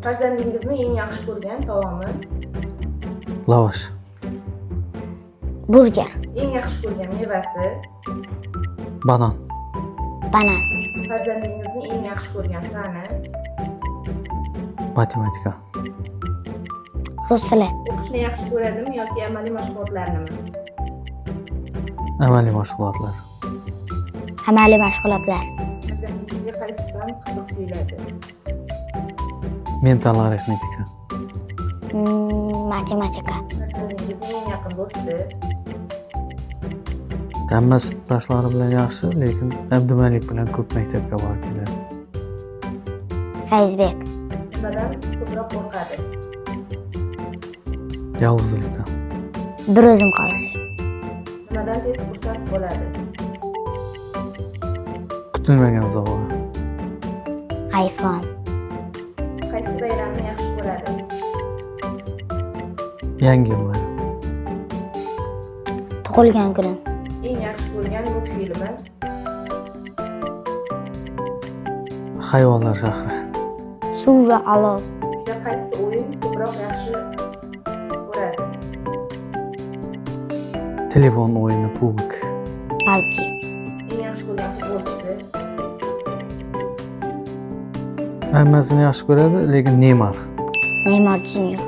Farzandingizni eng yaxshi ko'rgan taomi? Lavash. Burger. Eng yaxshi ko'rgan mevasi? Banan. Banan. Farzandingizni eng yaxshi ko'rgan fani? Matematika. Rus tili. O'qishni yaxshi ko'radimi yoki amaliy mashg'ulotlarnimi? Amaliy mashg'ulotlar. Amaliy mashg'ulotlar. Farzandingizga qaysi fan qiziq tuyuladi? Mental arifmetika. Matematika. Farzandingizning eng yaqin do'sti? Hamma sinfdoshlari bilan yaxshi, lekin Abdumalik bilan ko'p maktabga borib keladi. Fayzbek. Nimadan ko'proq qo'rqadi? Yolg'izlikdan. Bir o'zim qolish. Nimadan tez xursand bo'ladi? Kutilmagan sovg'a. iPhone. Qaysi bayramni yaxshi ko'radi? Yangi yil bayrami. Tug'ilgan kunim. Eng yaxshi ko'rgan multfilmi? Hayvonlar shahri. Suv va olov. Uyda qaysi o'yin ko'proq yaxshi ko'radi? Telefon o'yini, PUBG. PUBG. Eng yaxshi ko'rgan futbolchisi? Hammasini yaxshi ko'radi, lekin Neymar. Neymar Junior.